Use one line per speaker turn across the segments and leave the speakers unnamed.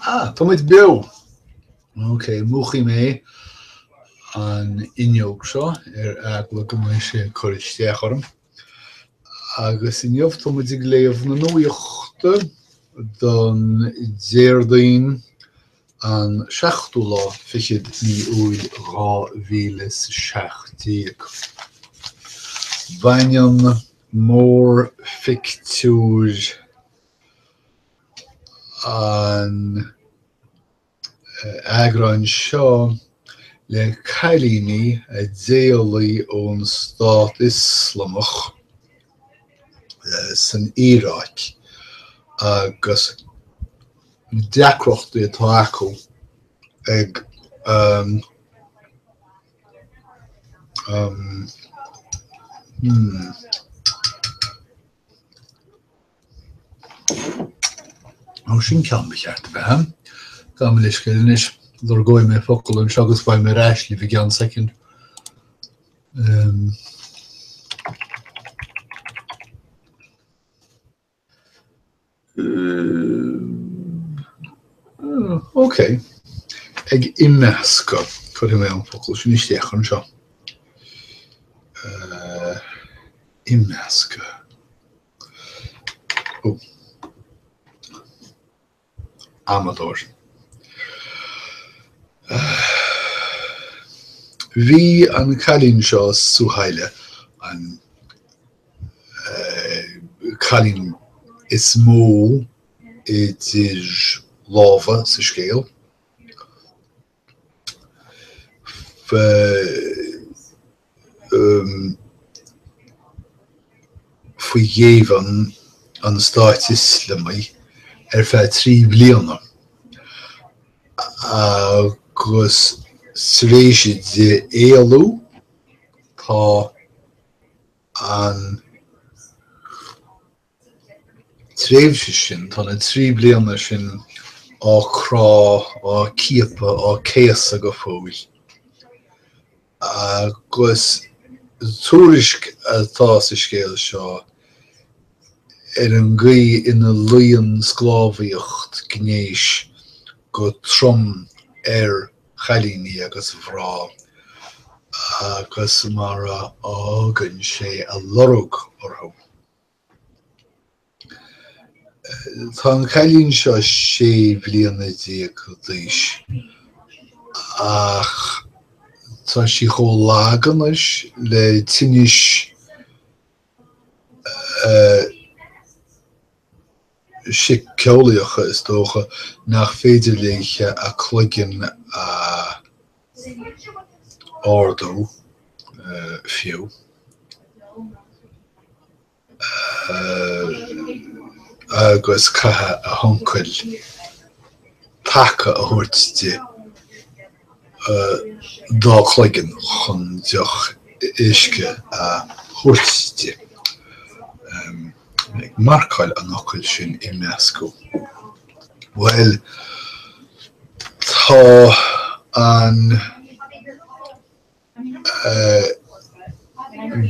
Ah, tá muid beo! Ok, múchfaidh mé an fhuinneog seo ar eagla go mbeidh sé ag cur isteach orm. Agus inniu tá muid ag léamh na nuachta don Déardaoin an seachtú lá fichead mí Iúil 2017. Baineann mórphictiúr an eagráin seo le cailíní a d'éalaigh ón Stát Ioslamach san Iaráic agus na deacrachtaí atá acu ag Ó, sin ceann ba cheart a bheith ann. Gabh mo leithscéal anois, lorgóidh mé focal anseo agus beidh mé ar ais libh i gceann soicind. Ok. Ag imeascadh, cuirfidh mé an focal sin isteach anseo. Imeascadh. Ó. Amadóir. Bhí an cailín seo, Suhaila, an cailín is mó idir lámha sa scéal. Faoi ghéibheann an Stáit Ioslamaigh ar feadh 3 bliana agus tar éis di éalú tá an tréimhse sin, tá na 3 bliana sin á crá, á ciapadh, á céasadh go fóill. Agus tuairisc atá sa scéal seo ar an gcaoi ina luíonn sclábhaíocht gnéis go trom ar chailíní agus mhná agus mar a fhágann sé a lorg orthu. Tá an cailín seo 16 bliana d'aois ach tá sí chomh lag anois le tinnis síceolaíocha, is dócha, nach féidir léithe a cloigeann a ardú fiú. Agus caithfidh a huncail taca a thabhairt di dá cloigeann chun deoch uisce a thabhairt di. Ag marcáil an fhocail sin imeascadh. Bhuel, tá an.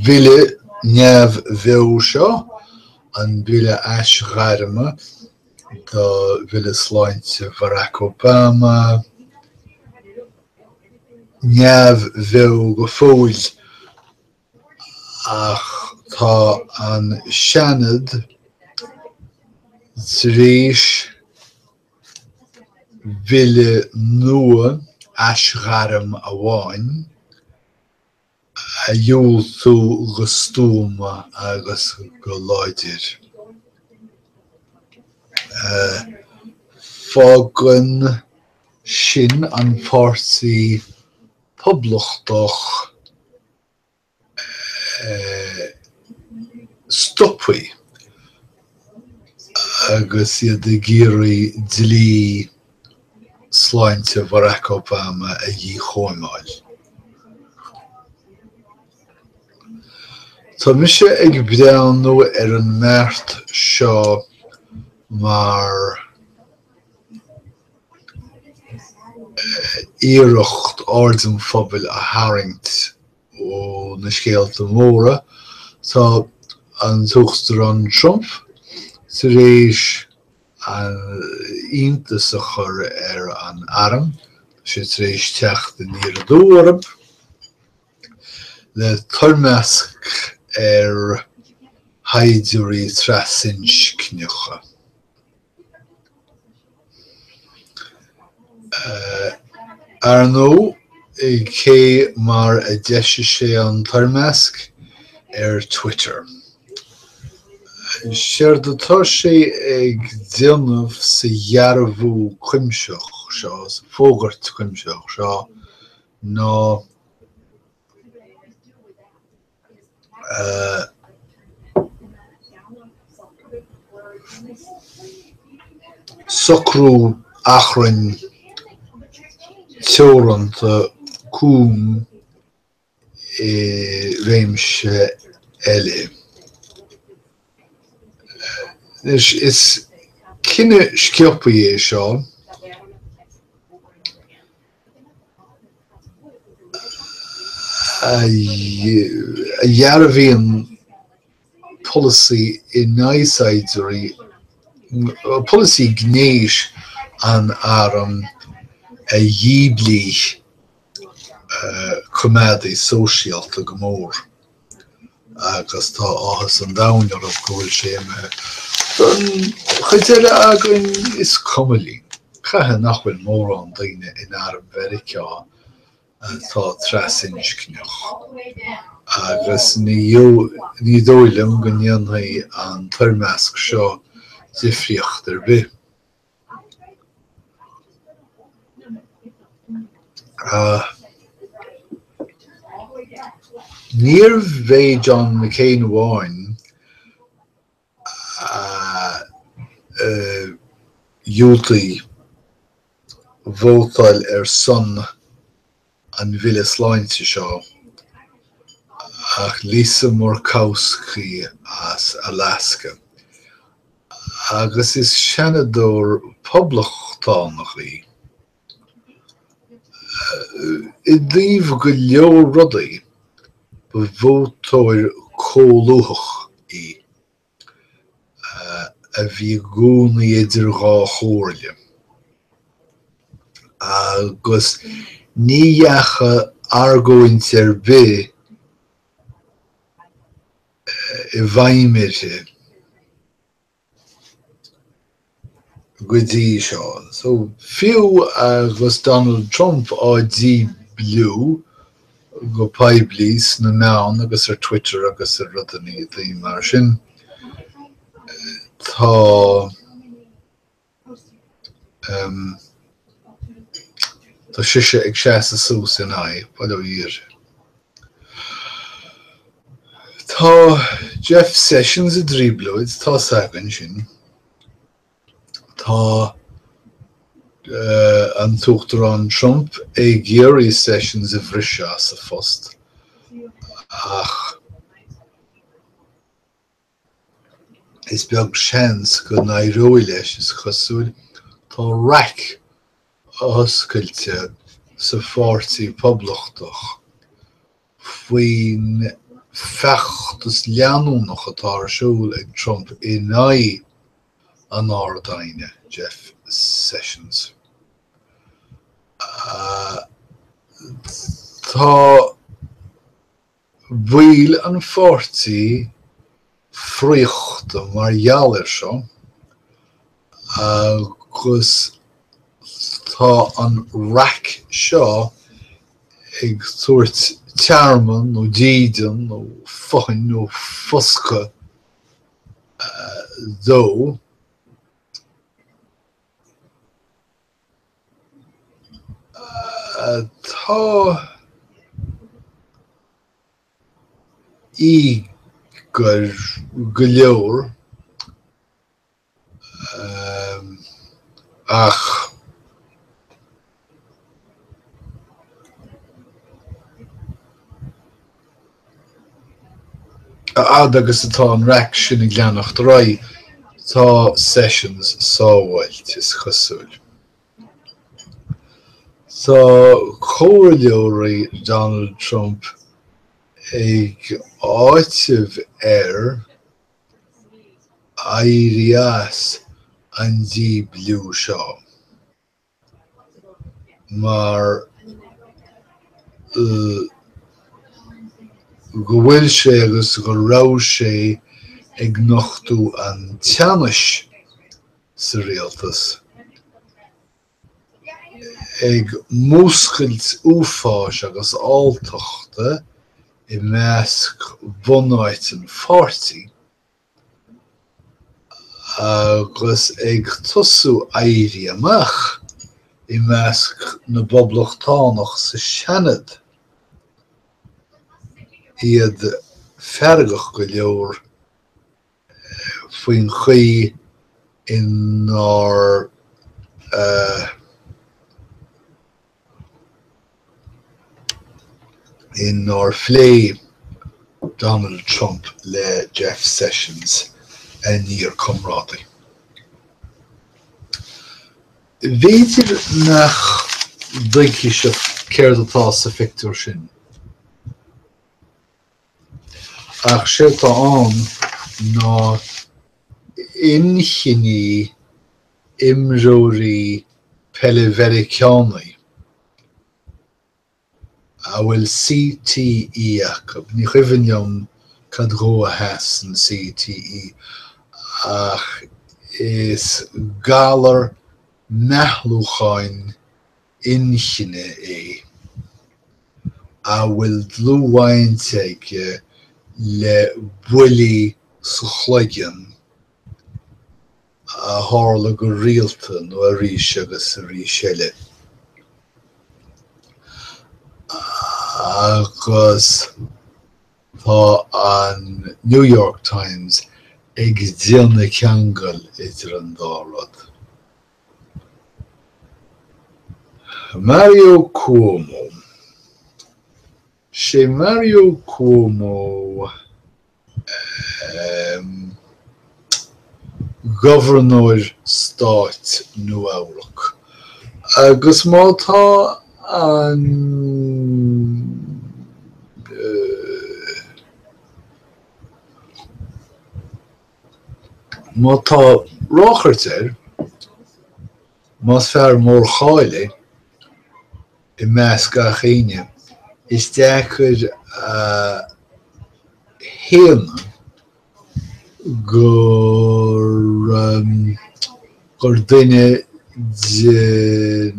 Bille neamhbheo seo, an Bille Aisghairme do Bhille Sláinte Bharack Obama, neamhbheo go fóill ach tá an Seanad tar éis Bille nua aisghairm amháin a dhiúltú go stuama agus go láidir. Fágann sin an Páirtí Poblachtach stoptha agus iad ag iarraidh dlí sláinte Bharack Obama a dhíchóimeáil. Tá mise ag breathnú ar an mbeart seo mar iarracht aird an phobail a tharraingt ó na scéalta móra. Tá an tUachtarán Trump tar éis Iontas a chur ar an arm, tá sé tar éis teacht aniar aduaidh orthu le toirmeasc ar shaighdiúirí trasinscneacha. Ar ndóigh, cé mar a d'eisigh sé an toirmeasc? Ar Twitter. Séard atá sé ag déanamh sa dhearbhú cuimsitheach seo, sa fógairt cuimsitheach seo, ná socrú achrainn teoranta cúng i réimse eile. Anois, is cinneadh sciobtha é seo a dhearbhaíonn polasaí in aghaidh saighdiúirí, polasaí gnéis an airm a dhíbligh coimeádaí sóisialta go mór agus tá áthas an domhain orthu go bhfuil sé imithe. Don chuid eile againn, is cuma linn. Caithfidh nach bhfuil mórán daoine in arm Mheiriceá atá trasinscneach agus ní dóigh liom go ndéanfaidh an toirmeasc seo difríocht ar bith. Níorbh é John McCain amháin a dhiúltaigh vótáil ar son an bhille sláinte seo ach Lisa Murkowski as Alaska, agus is seanadóir poblachtánach í. I dtaobh go leor rudaí, ba vótóir comhlúthach í. a bhí i gcónaí idir dhá chomhairle, agus ní dheachaigh argóint ar bith i bhfeidhm uirthi. go dtí seo. So, fiú agus Donald Trump á dhíbliú go poiblí sna meáin agus ar Twitter agus ar rudaí mar sin, tá tá sise ag seasamh suas ina aghaidh, bail ó Dhia uirthi. Tá Jeff Sessions i dtrioblóid, tá's againn sin. Tá an tUachtarán Trump ag iarraidh Sessions a bhriseadh as a phost ach is beag seans go n-éireoidh leis, is cosúil. Tá raic oscailte sa Pháirtí Poblachtach faoin bhfeachtas leanúnach atá ar siúl ag Trump in aghaidh an Ard-Aighne, Jeff Sessions. Tá baill an pháirtí friochta mar gheall air seo agus tá an raic seo ag tabhairt tearmann nó dídean nó fothain nó foscadh dó. Tá íogair go leor ach a fhad agus atá an raic sin ag leanacht ar aghaidh, tá Sessions sábháilte, is cosúil. Tá comhairleoirí Donald Trump ag áiteamh air éirí as. an díbliú seo mar go bhfuil sé agus go raibh sé ag nochtadh an teannais sa rialtas, ag múscailt uafáis agus alltachta i measc bhunáit an pháirtí. Agus ag tosú éirí amach i measc na bPoblachtánach sa Seanad, iad feargach go leor faoin chaoi inar inar phléigh Donald Trump le Jeff Sessions, a n-iarchomrádaí. B'fhéidir nach dtuigfidh sibh céard atá sa phictiúr sin, ach séard atá ann ná inchinní imreoirí peile Mheiriceánaí a bhfuil CTE acu. Ní cuimhin liom cad dhó a sheasann CTE ach is galar meathlúcháin inchinne é a bhfuil dlúthbhaint aige le buillí sa chloigeann a tharla go rialta nó arís agus arís eile. Agus tá an New York Times ag déanamh ceangail idir an dá rud. Mario Cuomo. Sé Mario Cuomo Gobharnóir Stáit Nua-Eabhrac. Agus má tá an má tá ráchairt air, más fear mórcháil é i measc gach éinne, is deacair a shéanadh gur gur duine de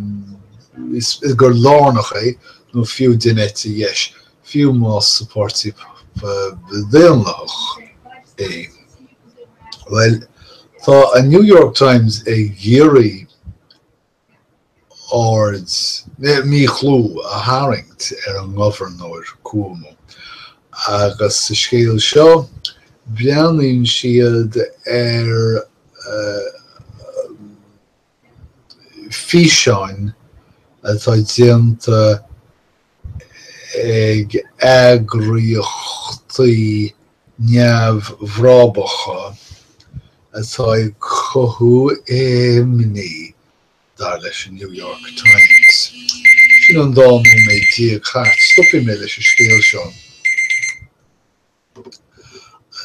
gur lárnach é nó fiú den eite dheis, fiú más sa Pháirtí Daonlathach é. Bhuel, tá an New York Times ag iarraidh aird, míchlú a tharraingt ar an nGobharnóir Cuomo. Agus sa scéal seo, breathnaíonn siad ar físeáin atá déanta ag eagraíochtaí neamhbhrábacha atá ag cothú imní, dar leis an New York Times. Sin an dá nóiméad thart. Stopfaidh mé leis an scéal seo.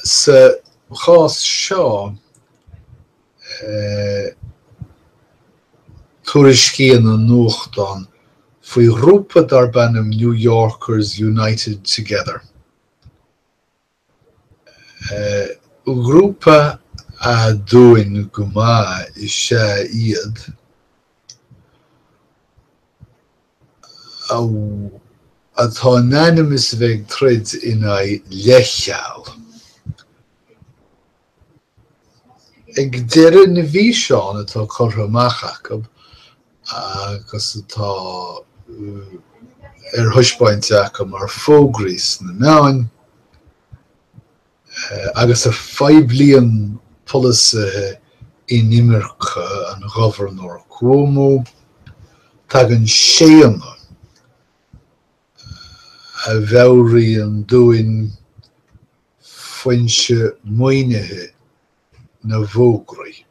Sa chás seo, tuairiscíonn an nuachtán faoi ghrúpa darb ainm New Yorkers United Together. Grúpa aduain go maith is ea iad. atá in ainm is a bheith ag troid in aghaidh leithcheal. Ag deireadh na bhfíseán atá curtha amach acu agus atá ar thaispeáint acu mar fógraí sna meáin, agus a phoiblíonn polasaithe inimirce an Ghobharnóir Cuomo, tagann séanadh a mheabhraíonn dúinn foinse maoinithe na bhfógraí.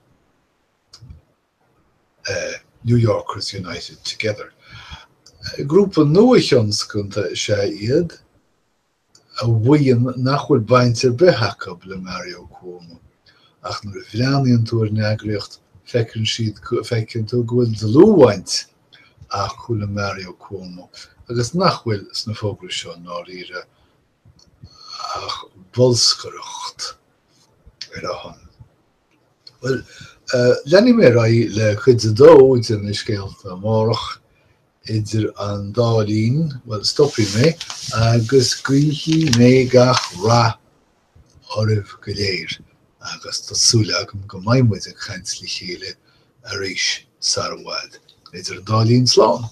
New Yorkers United Together. Grúpa nua-thionscanta is ea iad. a mhaíonn nach bhfuil baint ar bith acu le Mario Cuomo, ach nuair a bhreathnaíonn tú ar an eagraíocht, Feiceann siad, feiceann tú go bhfuil dlúthbhaint acu le Mario Cuomo agus nach bhfuil sna fógraí seo i ndáiríre ach bolscaireacht ar a shon. Bhuel, leanfaidh mé ar aghaidh le cuid a dó de na scéalta amárach. Idir an dá linn, bhuel, stopfaidh mé agus guífidh mé gach rath oraibh go léir agus tá súil agam go mbeidh muid ag caint le chéile arís sar i bhfad. Idir an dá linn, slán!